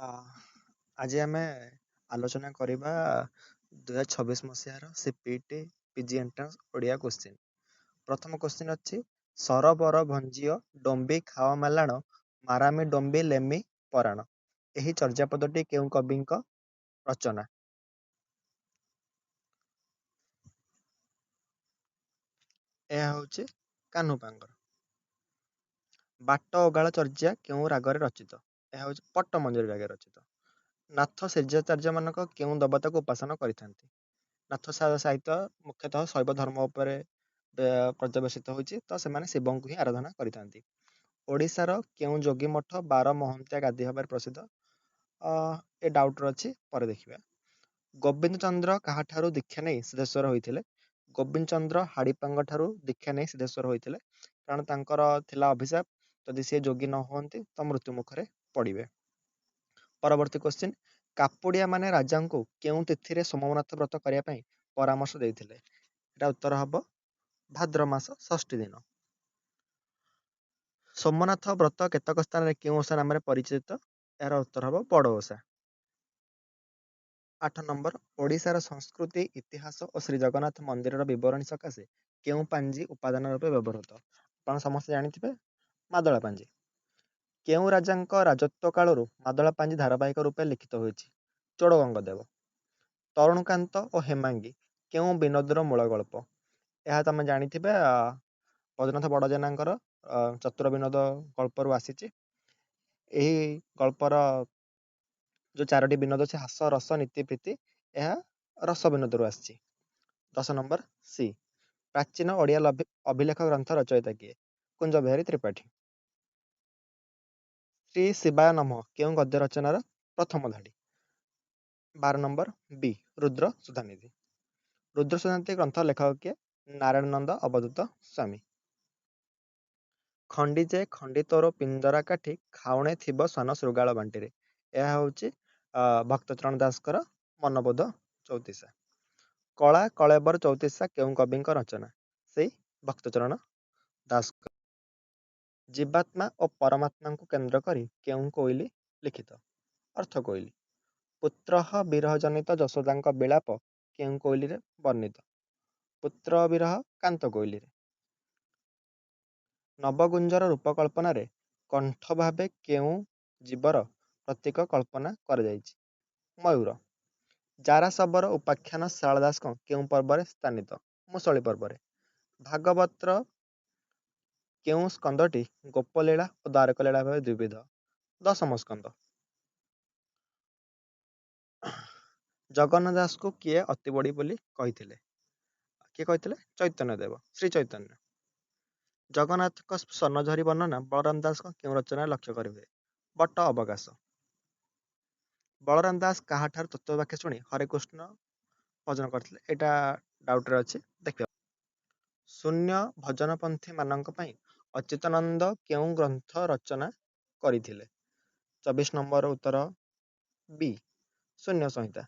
ଅ, ଆଜି ଆମେ ଆଲୋଚନା କରିବା 2026 ମସିହାର CPET PG entrance Odia question. ପ୍ରଥମ କୋଶ୍ଚିନ୍ ଅଛି, ସରବର ଭଞ୍ଜିଅ ଡମ୍ବି ଖାଅ ମେଲାଣ ମାରାମି ଡମ୍ବି ଲେମି ପରାଣ, ଏହି ଚର୍ଯାପଦଟି କେଉଁ କବିଙ୍କ ରଚନା? ଏହା ହେଉଛି କାହ୍ନୁପାଙ୍କର। ବାଟ ଓଗାଳ ଚର୍ଯ୍ୟା କେଉଁ ରାଗରେ ରଚିତ? ଏହା ହେଉଛି ପଟ୍ଟମଞ୍ଜରୀ ରାଗରେ ରଚିତ। ନାଥ ଶ୍ରୀଯାଚାର୍ଯ୍ୟମାନଙ୍କ କେଉଁ ଦେବତାକୁ ଉପାସନା କରିଥାନ୍ତି? ନାଥ ସାହିତ୍ୟ ମୁଖ୍ୟତଃ ଶୈବ ଧର୍ମ ଉପରେ ପର୍ଯ୍ୟବସିତ ହୋଇଛି, ତ ସେମାନେ ଶିବଙ୍କୁ ହିଁ ଆରାଧନା କରିଥାନ୍ତି। ଓଡ଼ିଶାର କେଉଁ ଯୋଗୀ ମଠ ବାର ମହନ୍ତିଆ ଗାଦି ଭାବରେ ପ୍ରସିଦ୍ଧ? ଏ ଡାଉଟ୍ର ଅଛି, ପରେ ଦେଖିବା। ଗୋବିନ୍ଦ ଚନ୍ଦ୍ର କାହାଠାରୁ ଦୀକ୍ଷା ନେଇ ସିଦ୍ଧେଶ୍ୱର ହୋଇଥିଲେ? ଗୋବିନ୍ଦ ଚନ୍ଦ୍ର ହାଡ଼ିପାଙ୍ଗ ଠାରୁ ଦୀକ୍ଷା ନେଇ ସିଦ୍ଧେଶ୍ୱର ହୋଇଥିଲେ, କାରଣ ତାଙ୍କର ଥିଲା ଅଭିଶାପ, ଯଦି ସିଏ ଯୋଗୀ ନ ହୁଅନ୍ତି ତ ମୃତ୍ୟୁ ମୁଖରେ ପଡ଼ିବେ। ପରବର୍ତ୍ତୀ କୋଶ୍ଚିନ୍, କାପୁଡ଼ିଆ ମାନେ ରାଜାଙ୍କୁ କେଉଁ ତିଥିରେ ସୋମନାଥ ବ୍ରତ କରିବା ପାଇଁ ପରାମର୍ଶ ଦେଇଥିଲେ? ଏଟା ଉତ୍ତର ହବ ଭାଦ୍ର ମାସ ଷଷ୍ଠୀ ଦିନ। ସୋମନାଥ ବ୍ରତ କେତେକ ସ୍ଥାନରେ କେଉଁ ଓଷା ନାମରେ ପରିଚିତ? ଏହାର ଉତ୍ତର ହବ ବଡ଼ ଓଷା। 8 ନମ୍ବର, ଓଡ଼ିଶାର ସଂସ୍କୃତି, ଇତିହାସ ଓ ଶ୍ରୀ ଜଗନ୍ନାଥ ମନ୍ଦିରର ବିବରଣୀ ସକାଶେ କେଉଁ ପାଞ୍ଜି ଉପାଦାନ ରୂପେ ବ୍ୟବହୃତ? ଆପଣ ସମସ୍ତେ ଜାଣିଥିବେ ମାଦଳା ପାଞ୍ଜି। କେଉଁ ରାଜାଙ୍କ ରାଜତ୍ୱ କାଳରୁ ମାଦଳା ପାଞ୍ଜି ଧାରାବାହିକ ରୂପେ ଲିଖିତ ହୋଇଛି? ଚୋଡ଼ଗଙ୍ଗ ଦେବ। ତରୁଣକାନ୍ତ ଓ ହେମାଙ୍ଗୀ କେଉଁ ବିନୋଦର ମୂଳ ଗଳ୍ପ? ଏହା ତମେ ଜାଣିଥିବେ, ବୈଦ୍ୟନାଥ ବଡ଼ଜେନାଙ୍କର ଚତୁର ବିନୋଦ ଗଳ୍ପରୁ ଆସିଛି। ଏହି ଗଳ୍ପର ଯୋଉ 4ଟି ବିନୋଦ ଅଛି, ହାସ, ରସ, ନୀତି, ପ୍ରୀତି, ଏହା ରସ ବିନୋଦରୁ ଆସିଛି। 10 ନମ୍ବର ସି, ପ୍ରାଚୀନ ଓଡ଼ିଆ ଅଭିଲେଖ ଗ୍ରନ୍ଥ ରଚୟିତା କିଏ? କୁଞ୍ଜ ବିହାରୀ ତ୍ରିପାଠୀ। ଶ୍ରୀ ଶିବାୟ ନମଃ କେଉଁ ଗଦ୍ୟ ରଚନାର ପ୍ରଥମ ଧାଡ଼ି? 12 ନମ୍ବର ବି, ରୁଦ୍ର ସୁଧାନିଧି। ରୁଦ୍ର ସୁଧାନିଧି ଗ୍ରନ୍ଥ ଲେଖକ କିଏ? ନାରାୟଣ ନନ୍ଦ ଅବଧୂତ ସ୍ୱାମୀ। ଖଣ୍ଡି ଯେ ଖଣ୍ଡି ତୋର ପିଞ୍ଜରା କାଠି ଖାଉଣେ ଥିବ ଶ୍ୱାନ ଶୃଗାଳ ବାଣ୍ଟିରେ, ଏହା ହେଉଛି ଭକ୍ତଚରଣ ଦାସଙ୍କର ମନବୋଧ ଚଉତିଶା। କଳା କଳେବର ଚଉତିଶା କେଉଁ କବିଙ୍କ ରଚନା? ସେଇ ଭକ୍ତଚରଣ ଦାସଙ୍କ। ଜୀବାତ୍ମା ଓ ପରମାତ୍ମାଙ୍କୁ କେନ୍ଦ୍ର କରି କେଉଁ କୋଇଲି ଲିଖିତ? ଅର୍ଥ କୋଇଲି। ପୁତ୍ରଃ ବିରହ ଜନିତ ଯଶୋଦାଙ୍କ ବିଳାପ କେଉଁ କୋଇଲିରେ ବର୍ଣ୍ଣିତ? ପୁତ୍ର ବିରହ କାନ୍ତ କୋଇଲିରେ। ନବଗୁଞ୍ଜର ରୂପକଳ୍ପନାରେ କଣ୍ଠ ଭାବେ କେଉଁ ଜୀବର ପ୍ରତୀକ କଳ୍ପନା କରାଯାଇଛି? ମୟୂର। ଜାରାଶବର ଉପାଖ୍ୟାନ ଶାରଳା ଦାସଙ୍କ କେଉଁ ପର୍ବରେ ସ୍ଥାନିତ? ମୁସଳି ପର୍ବରେ। ଭାଗବତର କେଉଁ ସ୍କନ୍ଧଟି ଗୋପଲୀଳା ଓ ଦ୍ୱାରକଲୀଳା ଭାବେ ଦ୍ୱିବିଧ? ଦଶମ ସ୍କନ୍ଧ। ଜଗନ୍ନାଥ ଦାସଙ୍କୁ କିଏ ଅତିବଡ଼ି ବୋଲି କହିଥିଲେ? କିଏ କହିଥିଲେ? ଚୈତନ୍ୟ ଦେବ, ଶ୍ରୀ ଚୈତନ୍ୟ। ଜଗନ୍ନାଥଙ୍କ ସ୍ୱର୍ଣ୍ଣଝରୀ ବର୍ଣ୍ଣନା ବଳରାମ ଦାସଙ୍କ କେଉଁ ରଚନାରେ ଲକ୍ଷ୍ୟ କରିହୁଏ? ବଟ ଅବକାଶ। ବଳରାମ ଦାସ କାହାଠାରୁ ତତ୍ତ୍ୱବାକ୍ୟ ଶୁଣି ହରେକୃଷ୍ଣ ଭଜନ କରିଥିଲେ? ଏଇଟା ଡାଉଟରେ ଅଛି, ଦେଖିବା। ଶୂନ୍ୟ ଭଜନପନ୍ଥୀ ମାନଙ୍କ ପାଇଁ ଅଚ୍ୟୁତାନନ୍ଦ କେଉଁ ଗ୍ରନ୍ଥ ରଚନା କରିଥିଲେ? 24 ନମ୍ବର ଉତ୍ତର ବି, ଶୂନ୍ୟ ସଂହିତା।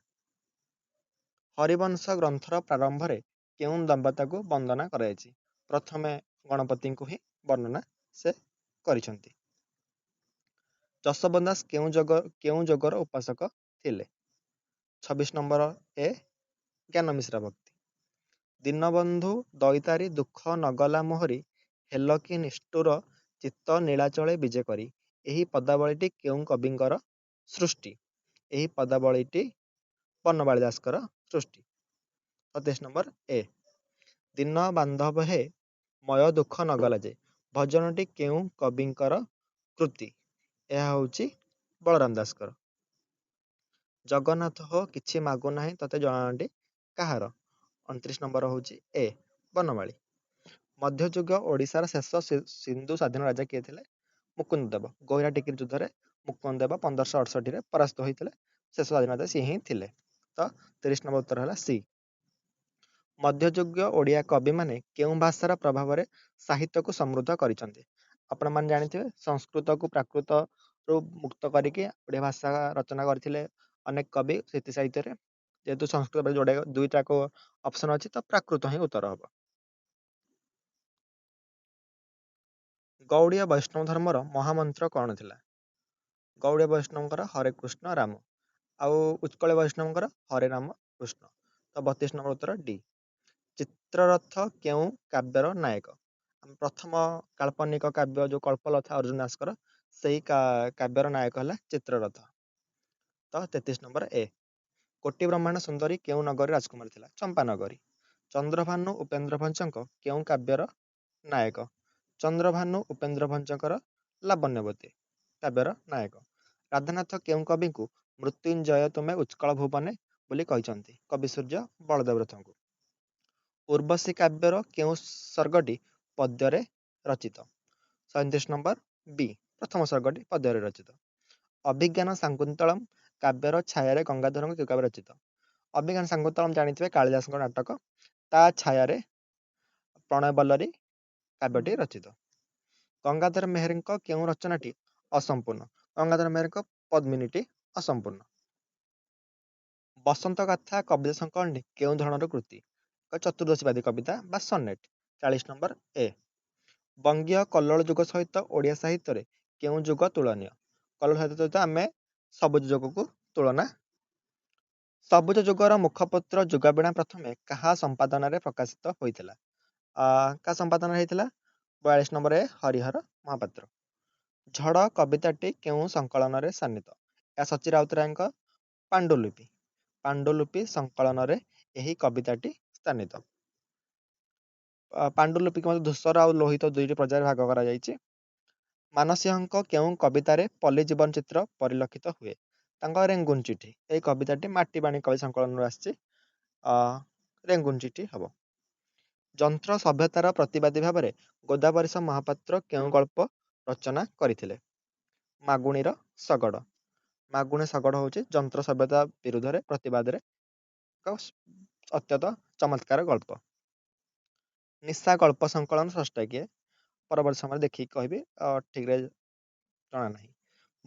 ହରିବଂଶ ଗ୍ରନ୍ଥର ପ୍ରାରମ୍ଭରେ କେଉଁ ଦେବତାଙ୍କୁ ବନ୍ଦନା କରାଯାଇଛି? ପ୍ରଥମେ ଗଣପତିଙ୍କୁ ହିଁ ବର୍ଣ୍ଣନା ସେ କରିଛନ୍ତି। ଯଶୋବନ୍ତ ଦାସ କେଉଁ ଯୋଗର ଉପାସକ ଥିଲେ? 26 ନମ୍ବର ଏ, ଜ୍ଞାନ ମିଶ୍ରା ଭକ୍ତି। ଦୀନବନ୍ଧୁ ଦଇତାରି ଦୁଃଖ ନଗଲା ମୋହରି ହେଲ କି ନିଷ୍ଠୁର ଚିତ୍ତ ନୀଳାଚଳେ ବିଜେ କରି, ଏହି ପଦାବଳୀଟି କେଉଁ କବିଙ୍କର ସୃଷ୍ଟି? ଏହି ପଦାବଳୀଟି ବନମାଳୀ ଦାସଙ୍କର ସୃଷ୍ଟି। 27 ନମ୍ବର ଏ, ଦୀନ ବାନ୍ଧବ ହେ ମୟ ଦୁଃଖ ନଗଲା ଯେ ଭଜନଟି କେଉଁ କବିଙ୍କର କୃତି? ଏହା ହେଉଛି ବଳରାମ ଦାସଙ୍କର। ଜଗନ୍ନାଥ ହୋ କିଛି ମାଗୁନାହିଁ ତତେ ଜଣାଣଟି କାହାର? 29 ନମ୍ବର ହେଉଛି ଏ, ବନମାଳୀ। ମଧ୍ୟଯୁଗ ଓଡ଼ିଶାର ଶେଷ ସିନ୍ଧୁ ସ୍ୱାଧୀନ ରାଜା କିଏ ଥିଲେ? ମୁକୁନ୍ଦ ଦେବ। ଗୋହିରା ଟିକିରି ଯୁଦ୍ଧରେ ମୁକୁନ୍ଦ ଦେବ 1568ରେ ପରାସ୍ତ ହୋଇଥିଲେ। ଶେଷ ସ୍ୱାଧୀନ ରାଜା ସିଏ ହିଁ ଥିଲେ। ତ 30 ନମ୍ବର ଉତ୍ତର ହେଲା ସି। ମଧ୍ୟଯୁଗୀୟ ଓଡ଼ିଆ କବିମାନେ କେଉଁ ଭାଷାର ପ୍ରଭାବରେ ସାହିତ୍ୟକୁ ସମୃଦ୍ଧ କରିଛନ୍ତି? ଆପଣମାନେ ଜାଣିଥିବେ ସଂସ୍କୃତକୁ ପ୍ରାକୃତରୁ ମୁକ୍ତ କରିକି ଓଡ଼ିଆ ଭାଷା ରଚନା କରିଥିଲେ ଅନେକ କବି ସ୍ଥିତି ସାହିତ୍ୟରେ। ଯେହେତୁ ସଂସ୍କୃତ ଯୋଡ଼େ ଦୁଇଟାକ ଅପସନ୍ ଅଛି, ତ ପ୍ରାକୃତ ହିଁ ଉତ୍ତର ହବ। ଗୌଡ଼ୀୟ ବୈଷ୍ଣବ ଧର୍ମର ମହାମନ୍ତ୍ର କଣ ଥିଲା? ଗୌଡ଼ୀୟ ବୈଷ୍ଣବଙ୍କର ହରେ କୃଷ୍ଣ ରାମ, ଆଉ ଉତ୍କଳ ବୈଷ୍ଣବଙ୍କର ହରେ ରାମ କୃଷ୍ଣ। ତ 32 ନମ୍ବର ଉତ୍ତର ଡି। ଚିତ୍ରରଥ କେଉଁ କାବ୍ୟର ନାୟକ? ପ୍ରଥମ କାଳ୍ପନିକ କାବ୍ୟ ଯୋଉ କଳ୍ପଲତା ଅର୍ଜୁନ ଦାସଙ୍କର, ସେଇ କାବ୍ୟର ନାୟକ ହେଲା ଚିତ୍ରରଥ। ତ 33 ନମ୍ବର ଏ। କୋଟି ବ୍ରହ୍ମାଣ୍ଡ ସୁନ୍ଦରୀ କେଉଁ ନଗରୀ ରାଜକୁମାରୀ ଥିଲା? ଚମ୍ପାନଗରୀ। ଚନ୍ଦ୍ରଭାନୁ ଉପେନ୍ଦ୍ର ଭଞ୍ଜଙ୍କ କେଉଁ କାବ୍ୟର ନାୟକ? ଚନ୍ଦ୍ରଭାନୁ ଉପେନ୍ଦ୍ର ଭଞ୍ଜଙ୍କର ଲାବଣ୍ୟବତୀ କାବ୍ୟର ନାୟକ। ରାଧାନାଥ କେଉଁ କବିଙ୍କୁ ମୃତ୍ୟୁଞ୍ଜୟ ତୁମେ ଉତ୍କଳ ଭୁବନେ ବୋଲି କହିଛନ୍ତି? କବି ସୂର୍ଯ୍ୟ ବଳଦେବ ରଥଙ୍କୁ। ଉର୍ବଶୀ କାବ୍ୟର କେଉଁ ସର୍ଗଟି ପଦ୍ୟରେ ରଚିତ? 37 ନମ୍ବର ବି, ପ୍ରଥମ ସର୍ଗଟି ପଦ୍ୟରେ ରଚିତ। ଅଭିଜ୍ଞାନ ଶାକୁନ୍ତଳମ୍ କାବ୍ୟର ଛାୟାରେ ଗଙ୍ଗାଧରଙ୍କ କେଉଁ କାବ୍ୟ ରଚିତ? ଅଭିଜ୍ଞାନ ଶାକୁନ୍ତଳମ୍ ଜାଣିଥିବେ କାଳିଦାସଙ୍କ ନାଟକ, ତା ଛାୟାରେ ପ୍ରଣୟବଲ୍ଲରୀ କାବ୍ୟଟି ରଚିତ। ଗଙ୍ଗାଧର ମେହେରଙ୍କ କେଉଁ ରଚନାଟି ଅସମ୍ପୂର୍ଣ୍ଣ? ଗଙ୍ଗାଧର ମେହେରଙ୍କ ପଦ୍ମିନୀଟି ଅସମ୍ପୂର୍ଣ୍ଣ। ବସନ୍ତ ଗାଥା କବିତା ସଂକଳନଟି କେଉଁ ଧରଣର କୃତି? ଚତୁର୍ଦଶୀବାଦୀ କବିତା ବା ସନେଟ୍। 40 number A. ବଙ୍ଗୀୟ କଲ୍ଲୋଳ ଯୁଗ ସହିତ ଓଡ଼ିଆ ସାହିତ୍ୟରେ କେଉଁ ଯୁଗ ତୁଳନୀୟ? କଲ୍ଲୋଳ ସାହିତ୍ୟ ସହିତ ଆମେ ସବୁଜ ଯୁଗକୁ ତୁଳନା। ସବୁଜ ଯୁଗର ମୁଖପତ୍ର ଯୁଗବୀଣା ପ୍ରଥମେ କାହା ସମ୍ପାଦନାରେ ପ୍ରକାଶିତ ହୋଇଥିଲା? କାହା ସମ୍ପାଦନାରେ ହେଇଥିଲା? 42 ନମ୍ବର ଏ, ହରିହର ମହାପାତ୍ର। ଝଡ଼ କବିତାଟି କେଉଁ ସଂକଳନରେ ସ୍ଥାନିତ? ଏହା ସଚି ରାଉତରାୟଙ୍କ ପାଣ୍ଡୁଲିପି, ପାଣ୍ଡୁଲିପି ସଂକଳନରେ ଏହି କବିତାଟି ସ୍ଥାନିତ। ପାଣ୍ଡୁଲିପିକୁ ମଧ୍ୟ ଧୂସର ଆଉ ଲୋହିତ ଦୁଇଟି ପର୍ଯ୍ୟାୟରେ ଭାଗ କରାଯାଇଛି। ମାନସିଂହଙ୍କ କେଉଁ କବିତାରେ ପଲ୍ଲୀ ଜୀବନ ଚିତ୍ର ପରିଲକ୍ଷିତ ହୁଏ? ତାଙ୍କ ରେଙ୍ଗୁନ ଚିଠି। ଏହି କବିତାଟି ମାଟିବାଣୀ କବି ସଂକଳନରୁ ଆସିଛି, ରେଙ୍ଗୁନ ଚିଠି ହବ। ଯନ୍ତ୍ର ସଭ୍ୟତାର ପ୍ରତିବାଦୀ ଭାବରେ ଗୋଦାବରୀଶ ମହାପାତ୍ର କେଉଁ ଗଳ୍ପ ରଚନା କରିଥିଲେ? ମାଗୁଣୀର ଶଗଡ଼। ମାଗୁଣୀ ଶଗଡ଼ ହେଉଛି ଯନ୍ତ୍ର ସଭ୍ୟତା ବିରୁଦ୍ଧରେ ପ୍ରତିବାଦରେ ଏକ ଅତ୍ୟନ୍ତ ଚମତ୍କାର ଗଳ୍ପ। ନିଶା ଗଳ୍ପ ସଂକଳନ ସ୍ରଷ୍ଟା କିଏ? ପରବର୍ତ୍ତୀ ସମୟରେ ଦେଖିକି କହିବି, ଠିକରେ ଜଣା ନାହିଁ।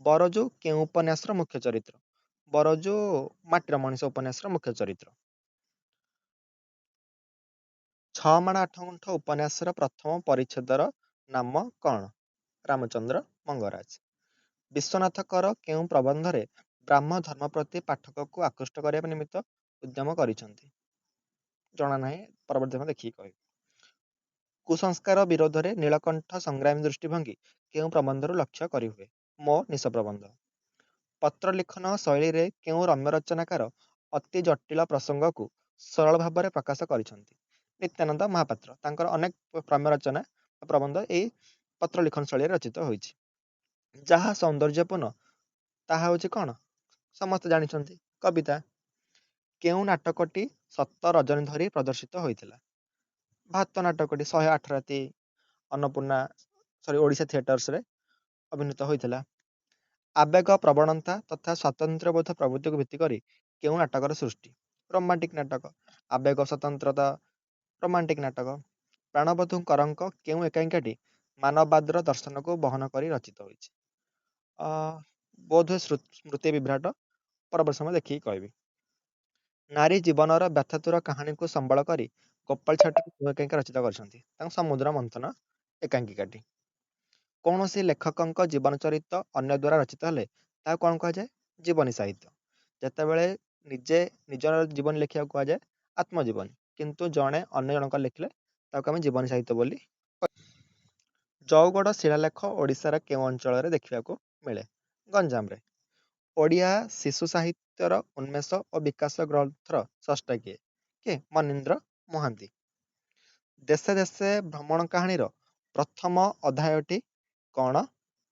ବରଜୁ କେଉଁ ଉପନ୍ୟାସର ମୁଖ୍ୟ ଚରିତ୍ର? ବରଜୁ ମାଟିର ମଣିଷ ଉପନ୍ୟାସର ମୁଖ୍ୟ ଚରିତ୍ର। 6 ମାଣ 8 ଗୁଣ୍ଠ ଉପନ୍ୟାସର ପ୍ରଥମ ପରିଚ୍ଛେଦର ନାମ କଣ? ରାମଚନ୍ଦ୍ର ମଙ୍ଗରାଜ। ବିଶ୍ୱନାଥ କର କେଉଁ ପ୍ରବନ୍ଧରେ ବ୍ରାହ୍ମ ଧର୍ମ ପ୍ରତି ପାଠକକୁ ଆକୃଷ୍ଟ କରିବା ନିମିତ୍ତ ଉଦ୍ୟମ କରିଛନ୍ତି? ଜଣା ନାହିଁ, ପରବର୍ତ୍ତୀ ସମୟରେ ଦେଖିକି କହିବି। କୁସଂସ୍କାର ବିରୋଧରେ ନୀଳକଣ୍ଠ ସଂଗ୍ରାମୀ ଦୃଷ୍ଟିଭଙ୍ଗୀ କେଉଁ ପ୍ରବନ୍ଧରୁ ଲକ୍ଷ୍ୟ କରିହୁଏ? ମୋ ନିଶ ପ୍ରବନ୍ଧ। ପତ୍ର ଲିଖନ ଶୈଳୀରେ କେଉଁ ରମ୍ୟ ରଚନାକାର ଅତି ଜଟିଳ ପ୍ରସଙ୍ଗକୁ ସରଳ ଭାବରେ ପ୍ରକାଶ କରିଛନ୍ତି? ନିତ୍ୟାନନ୍ଦ ମହାପାତ୍ର। ତାଙ୍କର ଅନେକ ରମ୍ୟ ରଚନା ପ୍ରବନ୍ଧ ଏଇ ପତ୍ର ଲିଖନ ଶୈଳୀରେ ରଚିତ ହୋଇଛି। ଯାହା ସୌନ୍ଦର୍ଯ୍ୟପୂର୍ଣ୍ଣ ତାହା ହେଉଛି କଣ? ସମସ୍ତେ ଜାଣିଛନ୍ତି, କବିତା। କେଉଁ ନାଟକଟି 7 ରଜନୀ ଧରି ପ୍ରଦର୍ଶିତ ହୋଇଥିଲା? ଭାତ ନାଟକଟି 108 ରାତି ଅନ୍ନପୂର୍ଣ୍ଣା ସରି ଓଡ଼ିଶା ଥିଏଟର୍ସରେ ଅଭିନୀତ ହୋଇଥିଲା। ଆବେଗ ପ୍ରବଣତା ତଥା ସ୍ୱାତନ୍ତ୍ର୍ୟବୋଧ ପ୍ରଭୃତିକୁ ଭିତ୍ତି କରି କେଉଁ ନାଟକର ସୃଷ୍ଟି? ରୋମାଣ୍ଟିକ ନାଟକ। ଆବେଗ, ସ୍ୱତନ୍ତ୍ରତା, ରୋମାଣ୍ଟିକ ନାଟକ। ପ୍ରାଣବନ୍ଧୁ କରଙ୍କ କେଉଁ ଏକାଙ୍କିକାଟି ମାନବବାଦର ଦର୍ଶନକୁ ବହନ କରି ରଚିତ ହୋଇଛି? ବୋଧହୁଏ ସ୍ମୃତି ବିଭ୍ରାଟ, ପରବର୍ତ୍ତୀ ସମୟ ଦେଖିକି କହିବି। ନାରୀ ଜୀବନର ବ୍ୟଥାତୁର କାହାଣୀକୁ ସମ୍ବଳ କରି ଗୋପାଳ ଛାଟୁ କେଉଁ ଏକାଙ୍କିକା ରଚିତ କରିଛନ୍ତି? ତାଙ୍କ ସମୁଦ୍ର ମନ୍ଥନ ଏକାଙ୍କିକାଟି। କୌଣସି ଲେଖକଙ୍କ ଜୀବନ ଚରିତ ଅନ୍ୟ ଦ୍ୱାରା ରଚିତ ହେଲେ ତାହାକୁ କଣ କୁହାଯାଏ? ଜୀବନୀ ସାହିତ୍ୟ। ଯେତେବେଳେ ନିଜେ ନିଜର ଜୀବନୀ ଲେଖିବାକୁ କୁହାଯାଏ ଆତ୍ମଜୀବନୀ, କିନ୍ତୁ ଜଣେ ଅନ୍ୟ ଜଣଙ୍କ ଲେଖିଲେ ତାକୁ ଆମେ ଜୀବନୀ ସାହିତ୍ୟ ବୋଲି। ଜଉଗଡ଼ ଶିଳାଲେଖ ଓଡ଼ିଶାର କେଉଁ ଅଞ୍ଚଳରେ ଦେଖିବାକୁ ମିଳେ? ଗଞ୍ଜାମରେ। ଓଡ଼ିଆ ଶିଶୁ ସାହିତ୍ୟର ଉନ୍ମେଷ ଓ ବିକାଶ ଗ୍ରନ୍ଥର ସ୍ରଷ୍ଟା କିଏ? କିଏ? ମନୀନ୍ଦ୍ର ମହାନ୍ତି। ଦେଶେ ଦେଶେ ଭ୍ରମଣ କାହାଣୀର ପ୍ରଥମ ଅଧ୍ୟାୟଟି କଣ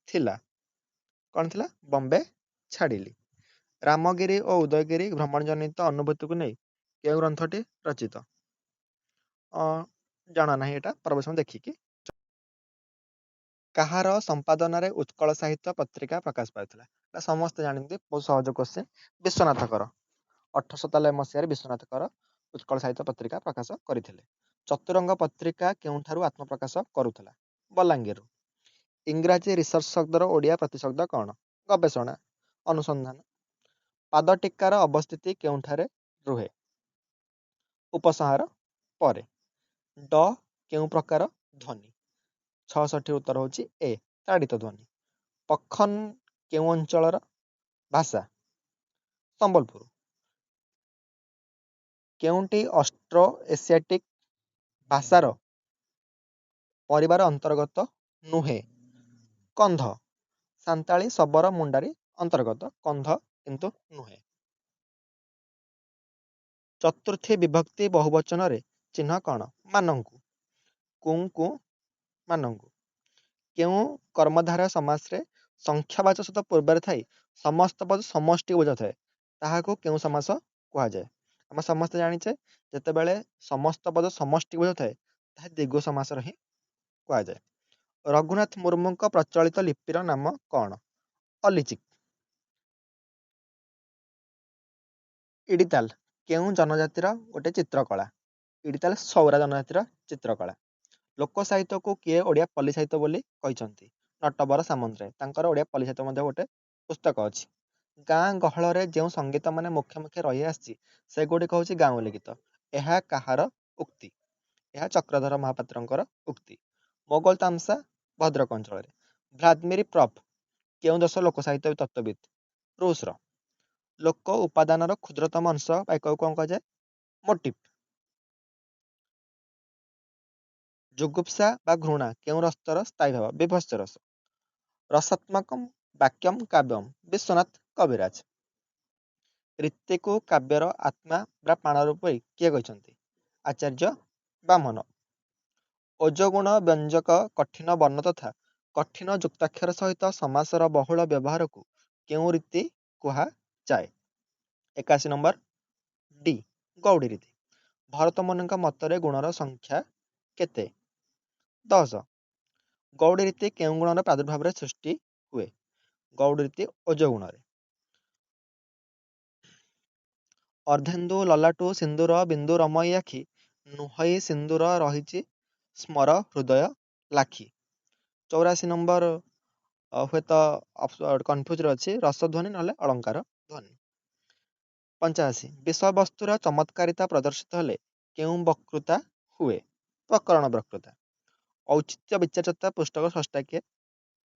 ଥିଲା? କଣ ଥିଲା? ବମ୍ବେ ଛାଡ଼ିଲି। ରାମଗିରି ଓ ଉଦୟଗିରି ଭ୍ରମଣଜନିତ ଅନୁଭୂତିକୁ ନେଇ କେଉଁ ଗ୍ରନ୍ଥଟି ରଚିତ? ଜଣା ନାହିଁ, ଏଇଟା ପରବର୍ତ୍ତୀ ସମୟ ଦେଖିକି। କାହାର ସମ୍ପାଦନାରେ ଉତ୍କଳ ସାହିତ୍ୟ ପତ୍ରିକା ପ୍ରକାଶ ପାଇଥିଲା? ଏଟା ସମସ୍ତେ ଜାଣନ୍ତି, ବହୁତ ସହଜ କ୍ୱେଶ୍ଚିନ୍। ବିଶ୍ୱନାଥ କର। 1897 ମସିହାରେ ବିଶ୍ୱନାଥ କର ଉତ୍କଳ ସାହିତ୍ୟ ପତ୍ରିକା ପ୍ରକାଶ କରିଥିଲେ। ଚତୁରଙ୍ଗ ପତ୍ରିକା କେଉଁଠାରୁ ଆତ୍ମପ୍ରକାଶ କରୁଥିଲା? ବଲାଙ୍ଗୀରରୁ। ଇଂରାଜୀ ରିସର୍ଚ୍ଚ ଶବ୍ଦର ଓଡ଼ିଆ ପ୍ରତିଶବ୍ଦ କଣ? ଗବେଷଣା, ଅନୁସନ୍ଧାନ। ପାଦଟୀକାର ଅବସ୍ଥିତି କେଉଁଠାରେ ରୁହେ? ଉପସଂହାର ପରେ। ଡ କେଉଁ ପ୍ରକାର ଧ୍ୱନି? 66 ଉତ୍ତର ହେଉଛି ଏ, ତାଡ଼ିତ ଧ୍ୱନି। ପଖନ କେଉଁ ଅଞ୍ଚଳର ଭାଷା? ସମ୍ବଲପୁର। କେଉଁଟି ଅଷ୍ଟ୍ରୋ ଏସିଆଟିକ୍ ଭାଷାର ପରିବାର ଅନ୍ତର୍ଗତ ନୁହେଁ? କନ୍ଧ। ସାନ୍ତାଳୀ, ଶବର, ମୁଣ୍ଡାରୀ ଅନ୍ତର୍ଗତ, କନ୍ଧ କିନ୍ତୁ ନୁହେଁ। ଚତୁର୍ଥୀ ବିଭକ୍ତି ବହୁବଚନରେ ଚିହ୍ନ କଣ? ମାନଙ୍କୁ, କୁଁ ମାନଙ୍କୁ। କେଉଁ କର୍ମଧାରୟ ସମାସରେ ସଂଖ୍ୟାବାଚକ ଶବ୍ଦ ପୂର୍ବରେ ଥାଇ ସମସ୍ତ ପଦ ସମଷ୍ଟିକୁ ବୁଝାଉଥାଏ, ତାହାକୁ କେଉଁ ସମାସ କୁହାଯାଏ? ଆମେ ସମସ୍ତେ ଜାଣିଛେ, ଯେତେବେଳେ ସମସ୍ତ ପଦ ସମଷ୍ଟିକୁ ବୁଝାଉଥାଏ, ତାହା ଦ୍ୱିଗୁ ସମାସର ହିଁ କୁହାଯାଏ। ରଘୁନାଥ ମୁର୍ମୁଙ୍କ ପ୍ରଚଳିତ ଲିପିର ନାମ କଣ? ଅଲିଚିକ୍। ଇଡ଼ିତାଲ କେଉଁ ଜନଜାତିର ଗୋଟେ ଚିତ୍ରକଳା? ଇଡ଼ିତାଲ ସୌରା ଜନଜାତିର ଚିତ୍ରକଳା। ଲୋକ ସାହିତ୍ୟକୁ କିଏ ଓଡ଼ିଆ ପଲ୍ଲୀ ସାହିତ୍ୟ ବୋଲି କହିଛନ୍ତି? ନଟବର ସାମନ୍ତରାୟ। ତାଙ୍କର ଓଡ଼ିଆ ପଲ୍ଲୀ ସାହିତ୍ୟ ମଧ୍ୟ ଗୋଟେ ପୁସ୍ତକ ଅଛି। ଗାଁ ଗହଳରେ ଯେଉଁ ସଙ୍ଗୀତ ମାନେ ମୁଖ୍ୟ ମୁଖ୍ୟ ରହିଆସିଛି, ସେଗୁଡ଼ିକ ହେଉଛି ଗାଉଁଲି ଗୀତ। ଏହା କାହାର ଉକ୍ତି? ଏହା ଚକ୍ରଧର ମହାପାତ୍ରଙ୍କର ଉକ୍ତି। ମୋଗଲ ତାମସା ଭଦ୍ରକ ଅଞ୍ଚଳରେ। ଭ୍ଲାଦିମିର ପ୍ରପ୍ କେଉଁ ଦେଶ ଲୋକ ସାହିତ୍ୟ ତତ୍ତ୍ୱବିତ୍? ରୁଷର। ଲୋକ ଉପାଦାନର କ୍ଷୁଦ୍ରତମ ଅଂଶ ବା ଏକକୁ କଣ କୁହାଯାଏ? ମୋଟିଭ୍। ଜୁଗୁପ୍ସା ବା ଘୃଣା କେଉଁ ରସର ସ୍ଥାୟୀ ଭାବ? ବିଭତ୍ସ ରସ। ରସାତ୍ମକମ୍ ବାକ୍ୟମ୍ କାବ୍ୟମ୍ ବିଶ୍ୱନାଥ କବିରାଜ। ରୀତିକୁ କାବ୍ୟର ଆତ୍ମା ବା ପ୍ରାଣ ରୂପେ କିଏ କହିଛନ୍ତି? ଆଚାର୍ଯ୍ୟ ବାମନ। ଓଜଗୁଣ ବ୍ୟଞ୍ଜକ କଠିନ ବର୍ଣ୍ଣ ତଥା କଠିନ ଯୁକ୍ତାକ୍ଷର ସହିତ ସମାସର ବହୁଳ ବ୍ୟବହାରକୁ କେଉଁ ରୀତି କୁହାଯାଏ? 81 ନମ୍ବର ଡି, ଗୌଡ଼ୀ ରୀତି। ଭରତମୁନିଙ୍କ ମତରେ ଗୁଣର ସଂଖ୍ୟା କେତେ? 10। ଗୌଡ଼ୀ ରୀତି କେଉଁ ଗୁଣର ପ୍ରାଦୁର୍ଭାବରେ ସୃଷ୍ଟି ହୁଏ? ଗୌଡ଼ୀ ରୀତି ଓଜଗୁଣରେ। ଅର୍ଦ୍ଧେନ୍ଦୁ ଲଲାଟୁ ସିନ୍ଦୁର ବିନ୍ଦୁ ରମଇ ଆଖି, ନୁହଇ ସିନ୍ଦୁର ରହିଛି ସ୍ମର ହୃଦୟ ଲାଖି। 84 ନମ୍ବର ହୁଏତ କନଫ୍ୟୁଜରେ ଅଛି, ରସଧ୍ୱନି ନହେଲେ ଅଳଙ୍କାର ଧ୍ୱନି। 85, ବିଷୟବସ୍ତୁର ଚମତ୍କାରିତା ପ୍ରଦର୍ଶିତ ହେଲେ କେଉଁ ବକ୍ତୃତା ହୁଏ? ପ୍ରକରଣ ବକ୍ତୃତା। ଔଚିତ୍ୟ ବିଚାରଚର୍ଚ୍ଚା ପୁସ୍ତକ ସ୍ରଷ୍ଟା କିଏ?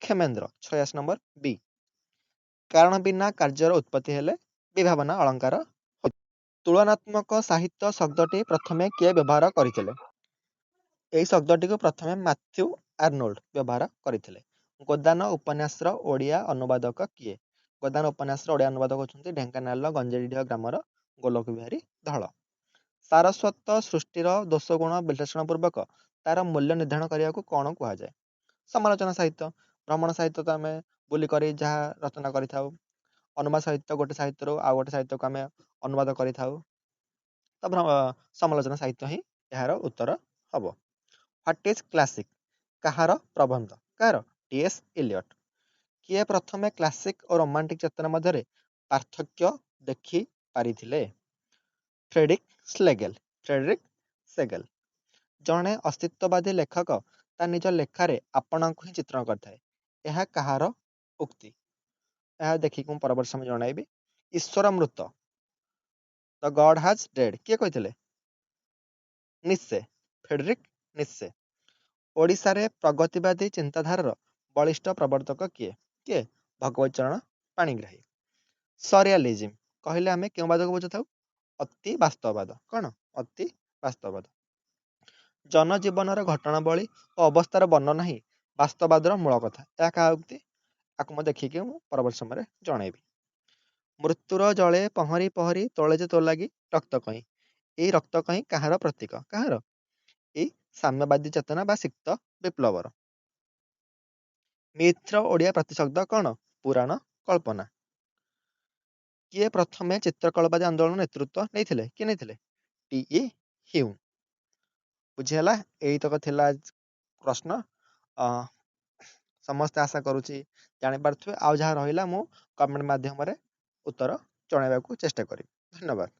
କ୍ଷେମେନ୍ଦ୍ର। 86 ନମ୍ବର ବି। କାରଣ ବିନା କାର୍ଯ୍ୟର ଉତ୍ପତ୍ତି ହେଲେ ବିଭାବନା ଅଳଙ୍କାର। ତୁଳନାତ୍ମକ ସାହିତ୍ୟ ଶବ୍ଦଟି ପ୍ରଥମେ କିଏ ବ୍ୟବହାର କରିଥିଲେ? ଏହି ଶବ୍ଦଟିକୁ ପ୍ରଥମେ ମାଥ୍ୟୁ ଆର୍ନୋଲ୍ଡ ବ୍ୟବହାର କରିଥିଲେ। ଗୋଦାନ ଉପନ୍ୟାସର ଓଡ଼ିଆ ଅନୁବାଦକ କିଏ? ଗୋଦାନ ଉପନ୍ୟାସର ଓଡ଼ିଆ ଅନୁବାଦକ ହେଉଛନ୍ତି ଢେଙ୍କାନାଳର ଗଞ୍ଜେଇଡିହ ଗ୍ରାମର ଗୋଲକ ବିହାରୀ ଧଳ। ସାରସ୍ୱତ ସୃଷ୍ଟିର ଦୋଷଗୁଣ ବିଶ୍ଳେଷଣ ପୂର୍ବକ ତାର ମୂଲ୍ୟ ନିର୍ଦ୍ଧାରଣ କରିବାକୁ କଣ କୁହାଯାଏ? ସମାଲୋଚନା ସାହିତ୍ୟ। ଭ୍ରମଣ ସାହିତ୍ୟ ତ ଆମେ ବୁଲି କରି ଯାହା ରଚନା କରିଥାଉ। ଅନୁବାଦ ସାହିତ୍ୟ ଗୋଟେ ସାହିତ୍ୟରୁ ଆଉ ଗୋଟେ ସାହିତ୍ୟକୁ ଆମେ ଅନୁବାଦ କରିଥାଉ। ତ ସମାଲୋଚନା ସାହିତ୍ୟ ହିଁ ଏହାର ଉତ୍ତର ହବ। What is classic କାହାର ପ୍ରବନ୍ଧ? କାହାର? T S Eliot. କିଏ ପ୍ରଥମେ କ୍ଲାସିକ ଓ ରୋମାଣ୍ଟିକ ଚେତନା ମଧ୍ୟରେ ପାର୍ଥକ୍ୟ ଦେଖି ପାରିଥିଲେ? ଫ୍ରେଡରିକ୍ ସ୍ଲେଗେଲ। ଫ୍ରେଡରିକ୍ ସେଗେଲ। ଜଣେ ଅସ୍ତିତ୍ୱବାଦୀ ଲେଖକ ତା ନିଜ ଲେଖାରେ ଆପଣଙ୍କୁ ହିଁ ଚିତ୍ରଣ କରିଥାଏ, ଏହା କାହାର ଉକ୍ତି? ଏହା ଦେଖିକି ମୁଁ ପରବର୍ତ୍ତୀ ସମୟ ଜଣାଇବି। ଈଶ୍ୱର ମୃତ, ଦ ଗଡ୍ ହାଜ୍ ଡେଡ୍, କିଏ କହିଥିଲେ? ନିଶେ, ଫ୍ରେଡରିକ୍ ନିଶେ। ଓଡ଼ିଶାରେ ପ୍ରଗତିବାଦୀ ଚିନ୍ତାଧାରାର ବଳିଷ୍ଠ ପ୍ରବର୍ତ୍ତକ କିଏ? କିଏ? ଭଗବତୀ ଚରଣ ପାଣିଗ୍ରାହୀ। ସରିଆଲିଜିମ୍ କହିଲେ ଆମେ କେଉଁ ବାଦକୁ ବୁଝିଥାଉ? ଅତି ବାସ୍ତବବାଦ। କଣ? ଅତି ବାସ୍ତବବାଦ। ଜନଜୀବନର ଘଟଣାବଳୀ ଓ ଅବସ୍ଥାର ବର୍ଣ୍ଣନା ହିଁ ବାସ୍ତବବାଦର ମୂଳ କଥା, ଏହା କାହା ଉକ୍ତି? ଆକୁ ମୁଁ ଦେଖିକି ମୁଁ ପରବର୍ତ୍ତୀ ସମୟରେ ଜଣାଇବି। ମୃତ୍ୟୁର ଜଳେ ପହଁରି ପହଁରି ତୋଳେ ଯେ ତୋ ଲାଗି ରକ୍ତ କଇଁ, ଏଇ ରକ୍ତ କଇଁ କାହାର ପ୍ରତୀକ? କାହାର? ଏଇ ସାମ୍ୟବାଦୀ ଚେତନା ବା ସିକ୍ତ ବିପ୍ଳବର। ମିଥ୍ର ଓଡ଼ିଆ ପ୍ରତିଶବ୍ଦ କଣ? ପୁରାଣ କଳ୍ପନା। କିଏ ପ୍ରଥମେ ଚିତ୍ରକଳବାଦୀ ଆନ୍ଦୋଳନ ନେତୃତ୍ୱ ନେଇଥିଲେ? କିଏ ନେଇଥିଲେ? ଟି ଇ ହ୍ୟୁମ୍। ବୁଝିହେଲା? ଏଇତକ ଥିଲା ପ୍ରଶ୍ନ। ସମସ୍ତେ ଆଶା କରୁଛି ଜାଣିପାରୁଥିବେ। ଆଉ ଯାହା ରହିଲା ମୁଁ କମେଣ୍ଟ ମାଧ୍ୟମରେ ଉତ୍ତର ଜଣାଇବାକୁ ଚେଷ୍ଟା କରିବି। ଧନ୍ୟବାଦ।